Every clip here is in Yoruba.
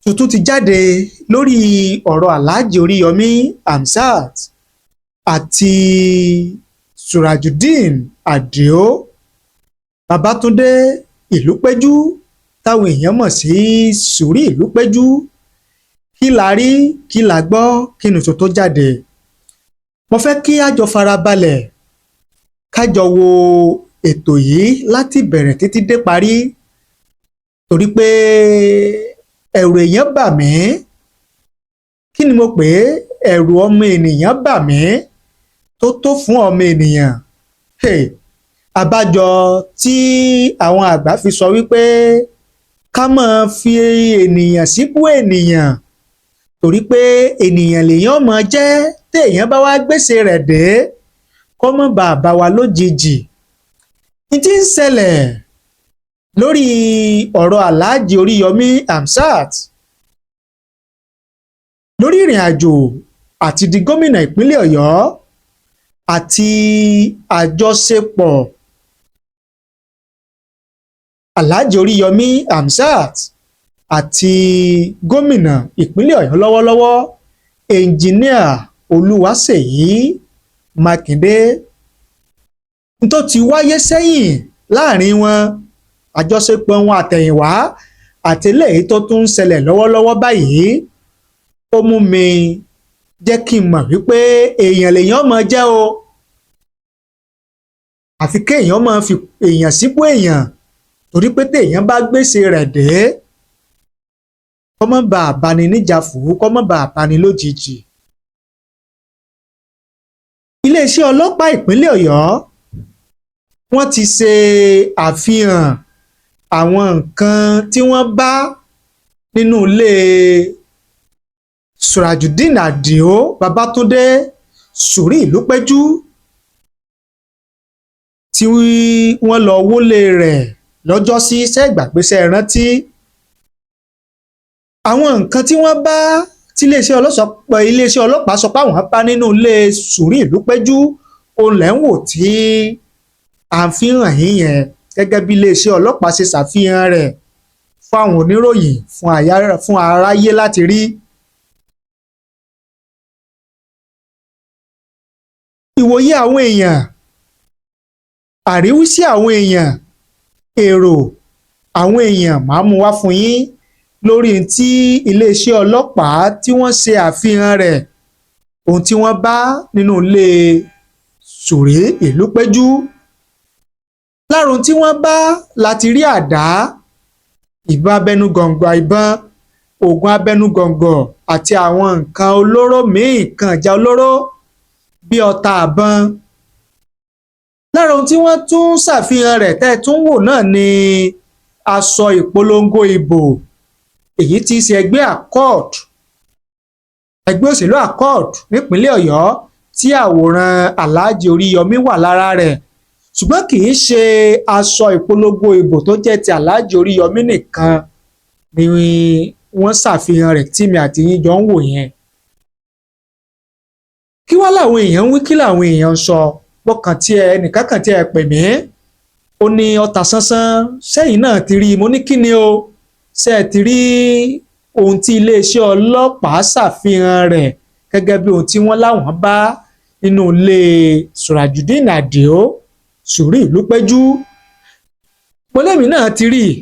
Tuntun ti jáde lórí ọ̀rọ̀ Alhaji Oríyọmí Hamzat àti Surajudeen Adio Babatunde Ìlúpẹ̀jù, táwọn èèyàn mọ̀ sí Sùúrì Ìlúpẹ̀jù. Kí la rí? Kí la gbọ́? Kí ni tuntun jáde? Mo fẹ́ kí a jọ farabalẹ̀, ká jọ wo ètò yìí láti bẹ̀rẹ̀ títí dé parí, torí pé ẹ̀rù èèyàn bà mí. Kí ni mo pè é? Ẹ̀rù ọmọ ènìyàn bà mí tó tó fún ọmọ ènìyàn. Hey, àbájọ tí àwọn àgbà fi sọ wípé ká máa fi ènìyàn sípò ènìyàn, torí pé ènìyàn lèèyàn máa jẹ́. Téèyàn bá wá gbèsè rẹ̀ dé, kó má bàa bá wa lójijì. Ní tí ń ṣẹlẹ̀ lórí ọ̀rọ̀ Alhaji Oríyọmí Hamzat lórí ìrìn àjò àti di gómìnà ìpínlẹ̀ Ọ̀yọ́ àti àjọṣepọ̀ Alhaji Oríyọmí Hamzat àti gómìnà ìpínlẹ̀ Ọ̀yọ́ lọ́wọ́lọ́wọ́, Ẹnjìníà Olúwaṣèyí Mákindé, tó ti wáyé sẹ́yìn láàrin wọn, àjọṣepọ̀ wọn àtẹ̀yìnwá àti eléyìí tó tún ń ṣẹlẹ̀ lọ́wọ́lọ́wọ́ báyìí, ó mú mi jẹ́ kí n mọ̀ wípé èèyàn lèèyàn máa jẹ́ o, àfi kéèyàn máa fi èèyàn sípò èèyàn, torí pé téèyàn bá gbèsè rẹ̀ dé, kó má bàa bani níjà fún, kó má bàa bani lójijì. Iléeṣẹ́ ọlọ́pàá ìpínlẹ̀ Ọ̀yọ́, wọ́n ti ṣe àfihàn àwọn nǹkan tí wọ́n bá nínú ilé Surajudeen Adio Babatunde Sùúrì Ìlúpẹ́jú tí wọ́n lọ wọlé rẹ̀ lọ́jọ́sí. Ṣẹ́gbàgbéṣẹ́ rántí àwọn nǹkan tí wọ́n bá, tí iléeṣẹ́ ọlọ́pàá sọ pé àwọn bá nínú ilé Sùúrì Ìlúpẹ́jú? Òun lẹ́ ń wò tí à ń fi hàn yín yẹn, gẹ́gẹ́ bí iléeṣẹ́ ọlọ́pàá ṣe ṣàfihàn rẹ̀ fáwọn oníròyìn, fún aráyé láti rí. Ìwòye àwọn èèyàn, àríwísí àwọn èèyàn, èrò àwọn èèyàn, máa mú wá fún yín lórí tí iléeṣẹ́ ọlọ́pàá tí wọ́n ṣe àfihàn rẹ̀, ohun tí wọ́n bá nínú ilé Sùúrì Ìlúpẹ́jú. Lára ohun tí wọ́n bá láti rí àdá, ìbọn abẹnugọ̀ngọ̀, ìbọn, oògùn abẹnugọ̀ngọ̀ àti àwọn nǹkan olóró míì, nǹkan ìjà olóró bíi ọta àbọn. Lára ohun tí wọ́n tún ṣàfihàn rẹ̀ tẹ́ ẹ tún wò náà ni aṣọ ìpolongo ìbò, èyí tí í ṣe ẹgbẹ́ Accord, ẹgbẹ́ òṣèlú Accord nípínlẹ̀ Ọ̀yọ́, tí àwòrán Alhaji Oríyọmí wà lára rẹ̀. Ṣùgbọ́n kì í ṣe aṣọ ìpolongo ìbò tó jẹ́ ti Alhaji Oríyọmí nìkan ni wọ́n ṣàfihàn rẹ̀ tí mi àti yín jọ ń wò yẹn. Kí wá làwọn èèyàn ń wí? Kí làwọn èèyàn ń sọ? Bọ́kàn tí ẹ ẹnìkan kàn tí ẹ pè mí, ó ní ọta sánsán sẹ́yìn náà ti rí i. Mo ní kí ni o? Ṣe ẹ ti rí ohun tí iléeṣẹ́ ọlọ́pàá ṣàfihàn rẹ̀ gẹ́gẹ́ bí ohun tí wọ́n láwọn bá nínú ilé Surajudeen Adio Sùúrì Ìlúpẹ́jú? Mo náà ti rí i,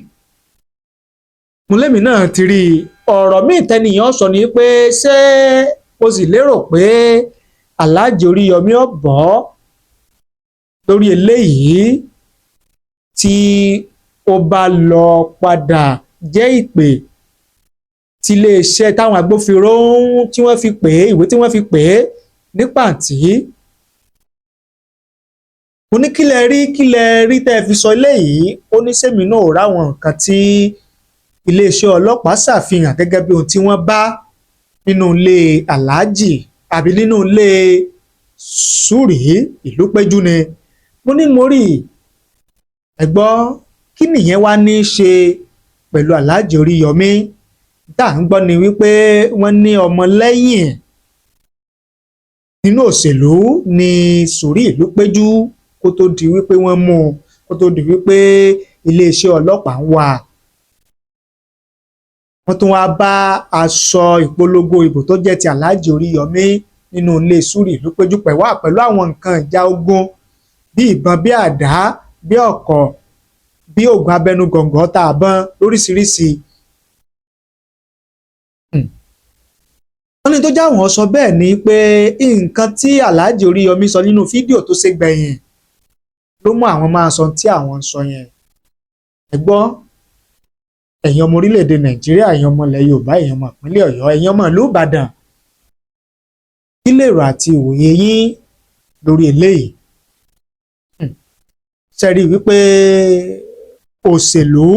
mo lémi náà ti rí i. Ọ̀rọ̀ míì tẹ́nìyàn sọ ni pé, ṣé o sì lérò pé Alhaji Oríyọmí ọ̀bọ̀ lórí eléyìí tí ó bá lọ padà jẹ́ ìpè tí iléeṣẹ́ táwọn agbófinró tí wọ́n fi pè é, ìwé tí wọ́n fi pè é ní pàǹtí? Mo ní kí lẹ rí, kí lẹ rí tẹ́ ẹ fi sọ eléyìí? Ó ní sẹ́mi náà ò ráwọn nǹkan tí iléeṣẹ́ ọlọ́pàá ṣàfihàn gẹ́gẹ́ bí ohun tí wọ́n bá nínú ilé Alhaji àbí nínú ilé Sùúrì Ìlúpẹ́jú ni. Mo ní mo rí ẹ gbọ́. Kí nìyẹn wá ní í ṣe pẹ̀lú Alhaji Oríyọmí? Tá à ń gbọ́ ni wípé wọ́n ní ọmọlẹ́yìn nínú òṣèlú ní Sùúrì Ìlúpẹ́jú kó tó di wípé wọ́n mú un, kó tó di wípé iléeṣẹ́ ọlọ́pàá ń wá a. Wọ́n tún wáá bá aṣọ ìpolongo ìbò tó jẹ́ ti Alhaji Oríyọmí nínú ilé Súrì Ìlúpéjú pẹ̀wá pẹ̀lú àwọn nǹkan ìjà ogun bíi ìbọn, bíi àdá, bíi ọ̀kọ̀, bíi oògùn abẹnugọ̀ngọ̀, tá a bọn lóríṣiríṣi. Wọ́n ní tó jáwọn sọ bẹ́ẹ̀ ni pé nǹkan tí Alhaji Oríyọmí sọ nínú fídíò tó ṣe gbẹ̀yìn ló mú àwọn máa sọ tí àwọn ń sọ yẹn. Ẹ gbọ́, ẹ̀yin ọmọ orílẹ̀-èdè Nàìjíríà, ẹ̀yin ọmọ ilẹ̀ Yorùbá, ẹ̀yin ọmọ ìpínlẹ̀ Ọ̀yọ́, ẹ̀yin ọmọ ìlú Ìbàdàn, kí lèrò àti ìwòye yín lórí eléyìí? Ṣe rí i wípé òṣèlú,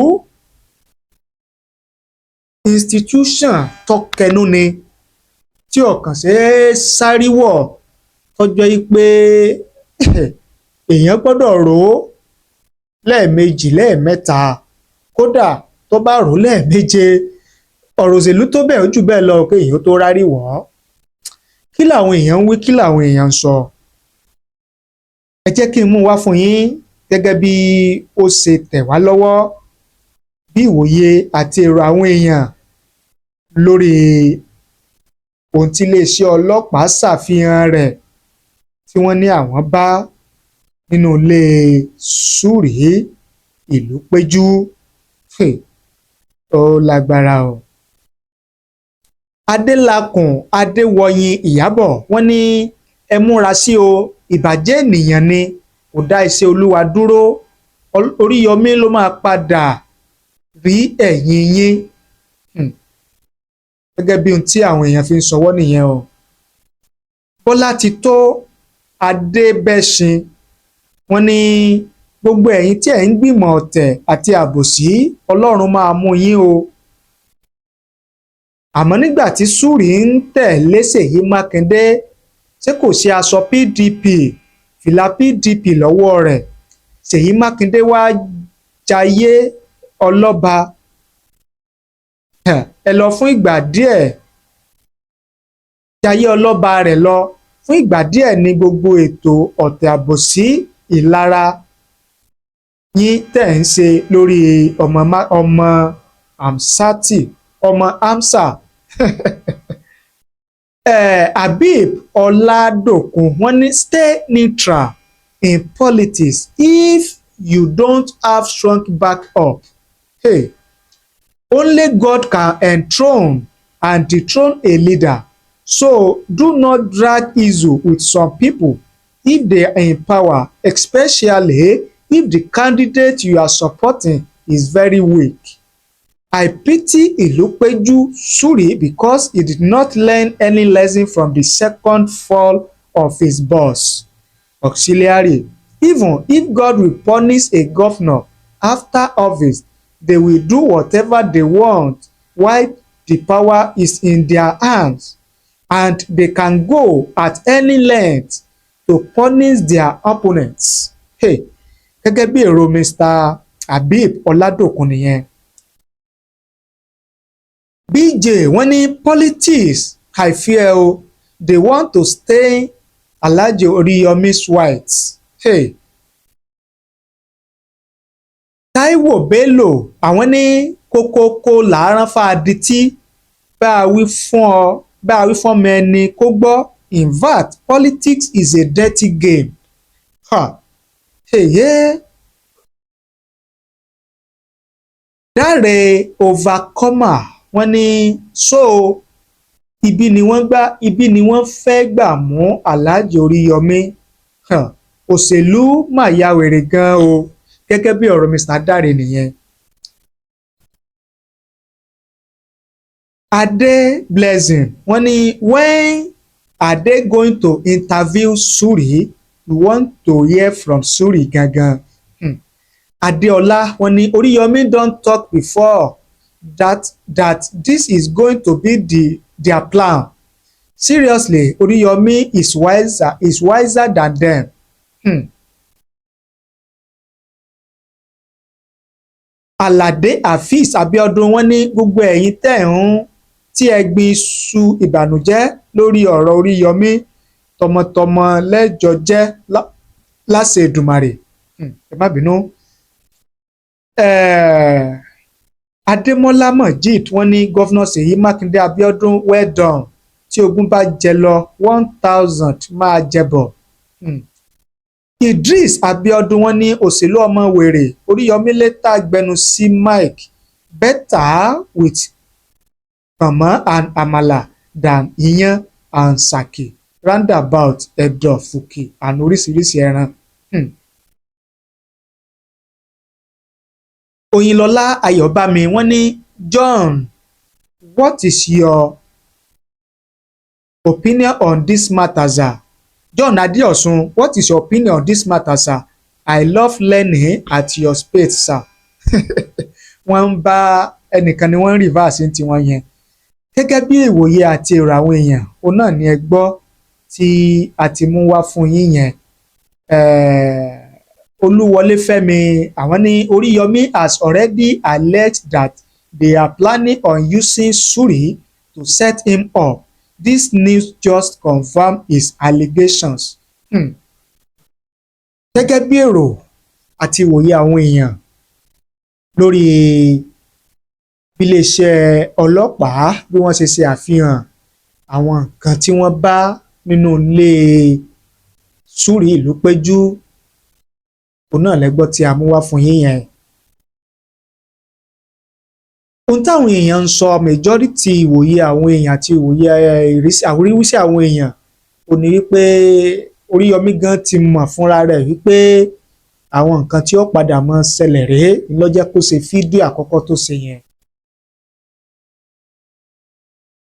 institution tó kẹnu ni, tí ọ̀kàn ṣe é sáré wọ̀, tọ́jọ́ yìí pé èèyàn gbọ́dọ̀ rò ó lẹ́ẹ̀mejì, lẹ́ẹ̀mẹ́ta, kódà tó bá rò ó lẹ́ẹ̀méje? Ọ̀rọ̀ òṣèlú tó bẹ́ẹ̀, ó jù bẹ́ẹ̀ lọ pé èèyàn tó rárí wọ̀ ọ́. Kí làwọn èèyàn ń wí? Kí làwọn èèyàn ń sọ? Ẹ jẹ́ kí n mú wá fún yín gẹ́gẹ́ bí ó ṣe tẹ̀ wá lọ́wọ́, bí ìwòye àti èrò àwọn èèyàn lórí ohun tí iléeṣẹ́ ọlọ́pàá ṣàfihàn rẹ̀ tí wọ́n ní àwọn bá nínú ilé Súrì Ìlúpéjú. Ó lágbára o. Adélakùn Adéwọyìn Ìyábọ̀, wọ́n ní ẹ múra sí o, ìbàjẹ́ ènìyàn ni kò dá iṣẹ́ Olúwa dúró. Oríyọmí ló máa padà rí ẹ̀yìn yín. Gẹ́gẹ́ bí ohun tí àwọn èèyàn fi ń sọwọ́ nìyẹn o. Bọ́lá ti tó Adébẹ́sìn, wọ́n ní gbogbo ẹ̀yin tí ẹ̀ ń gbìmọ̀ ọ̀tẹ̀ àti àbòsí, Ọlọ́run máa mú yín o. Àmọ́ nígbà tí Súrì ń tẹ̀lé Ṣèyí Mákindé, ṣé kò sí aṣọ PDP, fìlà PDP lọ́wọ́ rẹ̀? Ṣèyí Mákindé wàá jayé ọlọ́ba ẹ lọ fún ìgbà díẹ̀, jayé ọlọ́ba rẹ̀ lọ fún ìgbà díẹ̀ ní gbogbo ètò ọ̀tẹ̀, àbòsí, ìlara yín tẹ̀ ń ṣe lórí ọmọ ọmọ Amsati, ọmọ Amsa. Habib Ọládòkun, wọ́n ní stay neutral in politics if you don't have strong backup. Hey, only God can enthrone and dethrone a leader, so do not drag issue with some people if they are in power, especially if the candidate you are supporting is very weak. I pity Ilupeju Suri because he did not learn any lesson from the second fall of his boss. Auxiliary. Even if God will punish a governor after office, they will do whatever they want while the power is in their hands, and they can go at any length to punish their opponents. Hey, gẹ́gẹ́ bí èrò Mr. Habib Ọládòkun nìyẹn. BJ, wọ́n ní politics, I fear o, they want to stain Alhaji Oriyomi's white. Hey. Taiwo Bello, àwọn ní kókókó làárọ̀ fàdítì, bá a wí fún ọ, bá a wí fọ́mọ ẹni kó gbọ́. In fact, politics is a dirty game. Ha. Hey, yeah. Dáre Overcomer, wọ́n ní so ibi ni wọ́n gbá, ibi ni wọ́n fẹ́ gbà mú Alhaji Oríyọmí. Òṣèlú mà ya wèrè gan-an o. Gẹ́gẹ́ bí ọ̀rọ̀ Mr. Dáre nìyẹn. Ade Blessing, wọ́n ní when are they going to interview Suri? We want to hear from Suri gangan. Adeola, wọ́n ní Oríyọmí don talk before that this is going to be their plan. Seriously, Oríyọmí is wiser than them. Alade Afeez Abiodun, wọ́n ní gbogbo ẹ̀yin tẹ́ ń tí ẹ gbin iṣu ìbànújẹ́ lórí ọ̀rọ̀ Oríyọmí, tọmọtọmọ lẹ́jọ́ jẹ́ láṣẹ Èdùmàrè. Ẹ má bínú. Adémọ́lá Mojeed, wọ́n ní, "Governor Ṣèyí Mákindé Abiodun, well done. Tí ogun bá jẹ lọ, 1000 máa jẹ bọ̀." Idris Abiodun, wọ́n ní, "Òṣèlú ọmọ wèrè, Oríyọmí later gbẹnu sí mike. Better with pọ̀nmọ́ and àmàlà than iyán and ṣàkì, roundabout, ẹ̀dọ̀, fùkì and oríṣiríṣi ẹran." Oyinlọ́lá Ayọ̀bámi, wọ́n ní, "John, what is your opinion on this matter, sir? John Adeosun, what is your opinion on this matter, sir? I love learning at your space, sir." Wọ́n ń bá ẹnìkan ni wọ́n ń reverse ní tiwọn yẹn. Gẹ́gẹ́ bí ìwòye àti èrò àwọn èèyàn, òun náà ni ẹ gbọ́ tí a ti mú wá fún yín yẹn. Olúwọlé Fẹ́mi, àwọn ní, "Oríyọmí has already alleged that they are planning on using Suri to set him up. This news just confirm his allegations." Gẹ́gẹ́ bí èrò àti ìwòye àwọn èèyàn lórí iléeṣẹ́ ọlọ́pàá, bí wọ́n ṣe ṣe àfihàn àwọn nǹkan tí wọ́n bá nínú ilé Súrì Ìlúpéjú, òun náà lẹ gbọ́ tí a mú wá fún yín yẹn. Ohun táwọn èèyàn ń sọ, majority ìwòye àwọn èèyàn àti ìwòye ìrísí àríwísí àwọn èèyàn ò ní wípé Oríyọmí gan ti mọ̀ fúnra rẹ̀ wípé àwọn nǹkan tí ó padà máa ṣẹlẹ̀ rèé, ló jẹ́ kó ṣe fídíò àkọ́kọ́ tó ṣe yẹn.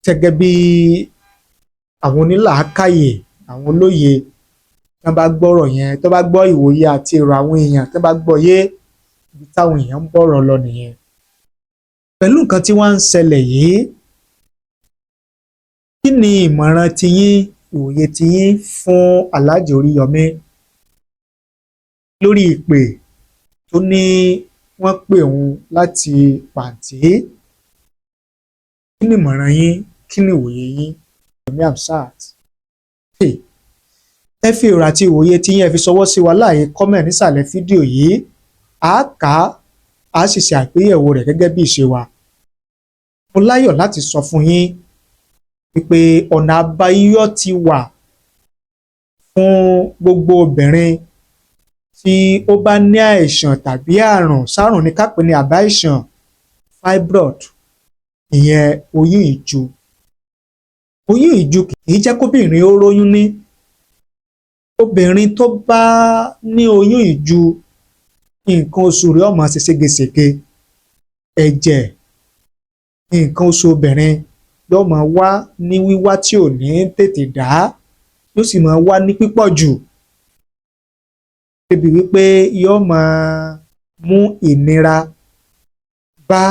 Gẹ́gẹ́ bí àwọn onílàákàyè, àwọn olóye tán bá gbọ́rọ̀ yẹn, tó bá gbọ́ ìwòye àti èrò àwọn èèyàn, tó bá gbọ́ yé, ibi táwọn èèyàn ń bọ̀rọ̀ lọ nìyẹn. Pẹ̀lú nǹkan tí wọ́n ń ṣẹlẹ̀ yìí, kí ni ìmọ̀ràn tiyín, ìwòye tiyín fún Alhaji Oríyọmí lórí ìpè tó ní wọ́n pè òun láti Pàǹtí? Kí ni ìmọ̀ràn yín? Kí ni ìwòye yín? Yomi Amsat, ẹ fi èrò àti ìwòye tiyín, ẹ fi ṣọwọ́ sí wa láàyè comment nísàlẹ̀ fídíò yìí. À á kà á, á sì ṣe àgbéyẹ̀wò rẹ̀ gẹ́gẹ́ bí ìṣe wa. Mo láyọ̀ láti sọ fún yín wípé ọ̀nà àbáyọ ti wà fún gbogbo obìnrin tí ó bá ní àìsàn tàbí àrùn sárùn ní ká pè ní àbá àìsàn fibroid, ìyẹn oyún ìju. Oyún ìju kì í jẹ́ kóbìnrin ó róyún ní. Obìnrin tó bá ní oyún ìju, nǹkan oṣù rẹ̀ ó máa ṣe ségesège. Ẹ̀jẹ̀ nǹkan oṣù obìnrin yóò máa wá ní wíwá tí ò ní tètè dá, yóò sì máa wá ní pípọ̀ jù, débi wípé yóò máa mú ìnira bá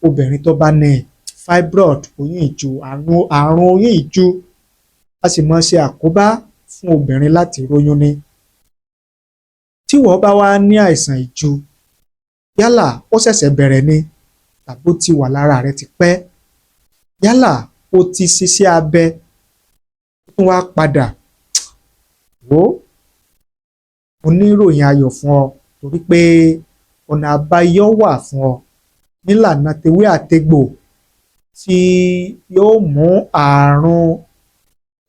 obìnrin tó bá ní fibroid, oyún ìju, àrùn oyún ìju. A sì máa ṣe àkóbá fún obìnrin láti róyún ní. Tí wọ́n bá wá ní àìsàn ìju, yálà ó ṣẹ̀ṣẹ̀ bẹ̀rẹ̀ ni tàbí ó ti wà lára rẹ tipẹ́, yálà o ti ṣiṣẹ́ abẹ, ó tún wá padà, wò ó, mo ní ìròyìn ayọ̀ fún ọ, torí pé ọ̀nà àbáyọ wà fún ọ nílànà tewé àtegbò tí yóò mú ààrùn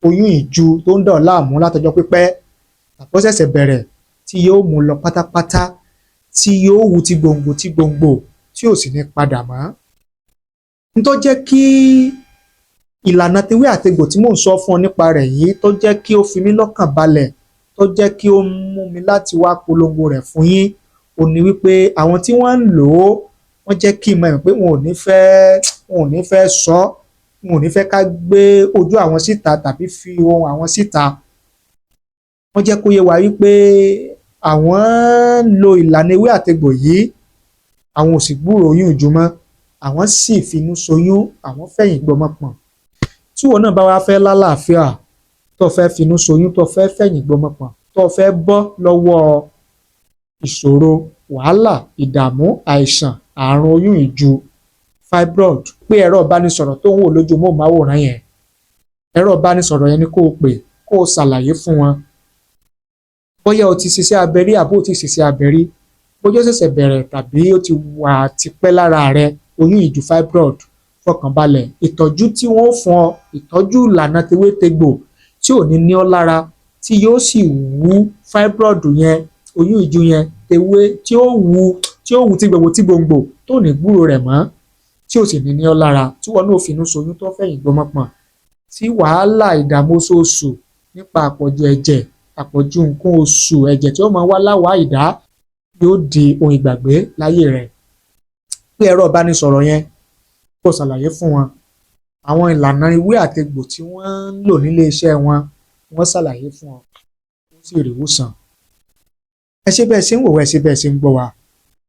oyún ìju tó ń dà ọ́ láàmú látọjọ́ pípẹ́ tàbí ó ṣẹ̀ṣẹ̀ bẹ̀rẹ̀, tí yóò mú lọ pátápátá, tí yóò wú ti gbòǹgbò tí gbòǹgbò, tí ò sì ní padà mọ́. N tó jẹ́ kí ìlànà tewé àtegbò tí mò ń sọ fún ọ nípa rẹ̀ yìí, tó jẹ́ kí ó fi mí lọ́kàn balẹ̀, tó jẹ́ kí ó mú mi láti wá polongo rẹ̀ fún yín, ò ní wípé àwọn tí wọ́n ń lò ó, wọ́n jẹ́ kí n mọ̀ pé wọn ò ní fẹ́ sọ, wọn ò ní fẹ́ ká gbé ojú àwọn síta tàbí fi ohùn àwọn síta. Wọ́n jẹ́ kó yé wa wípé àwọn ń lo ìlànà ewé àtegbò yìí, àwọn ò sì gbúròó oyún ìju mọ́, àwọn sì finú ṣoyún, àwọn fẹ̀yìn gbọmọ pọ̀n. Tí ìwọ náà bá wá fẹ́ lálàáfíà, tó fẹ́ finú ṣoyún, tó fẹ́ fẹ̀yìn gbọmọ pọ̀n, tó fẹ́ bọ́ lọ́wọ́ ìṣòro, wàhálà, ìdààmú, àìsàn, àrùn oyún ìju, fibroid, pé ẹ̀rọ ìbánisọ̀rọ̀ tó ń wò lójú móhùnmáwòrán yẹn, ẹ̀rọ ìbánisọ̀rọ̀ yẹn ni kó o pè, kó o ṣàlàyé fún wọn bóyá o ti ṣiṣẹ́ abẹ rí àbó o ti ṣiṣẹ́ abẹ rí, bóyá ó ṣẹ̀ṣẹ̀ bẹ̀rẹ̀ tàbí ó ti wà tipẹ́ lára rẹ. Oyún ìju, fibroid, fọkànbalẹ̀. Ìtọ́jú tí wọ́n fún ọ, ìtọ́jú ìlànà tewétegbò tí ò ní ní ọ́ lára, tí yóò sì wú fibroid yẹn, oyún ìju yẹn, tewé tí ó wú tí gbogbo tí gbòǹgbò tó ní gbúrò rẹ̀ mọ́, tí ò sì ní ní ọ́ lára, tí wọn náà finú ṣoyún tó fẹ̀yìn gbọmọpọ̀n, tí wàhálà ìdààmú oṣooṣù nípa àpọ̀jù ẹ̀jẹ̀, àpọ̀jù nǹkan oṣù, ẹ̀jẹ̀ tí ó máa wá láwàá ìdá yóò di ohun ìgbàgbé láyé rẹ̀. Pé ẹ̀rọ ìbánisọ̀rọ̀ yẹn, kó ṣàlàyé fún wọn àwọn ìlànà ewé àtegbò tí wọ́n ń lò nílé iṣẹ́ wọn. Wọ́n ṣàlàyé fún ọ, ó sì rí ìwòsàn. Ẹ ṣé bẹ́ẹ̀ ṣe ń wò wá, ẹ ṣé bẹ́ẹ̀ ṣe ń gbọ́ wa.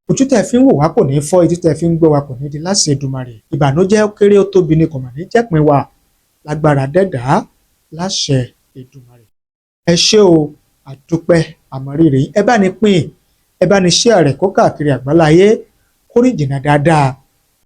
Ojú tẹ́ fi ń wò wá kò ní fọ́, etí tẹ́ fi ń gbọ́ wa kò ní di láṣẹ Èdùmàrè. Ìbànújẹ́ ó kéré ó tóbi ni kò mà ní jẹ́pin wa lágbára dẹ́dàá láṣẹ Èdùmàrè. Ẹ ṣé o, àdúpẹ́, àmọ̀rírì. Ẹ bá ní pín, ẹ bá ní share rẹ̀ kó káàkiri àgbáláyé, kó rìn jìnnà dáadáa.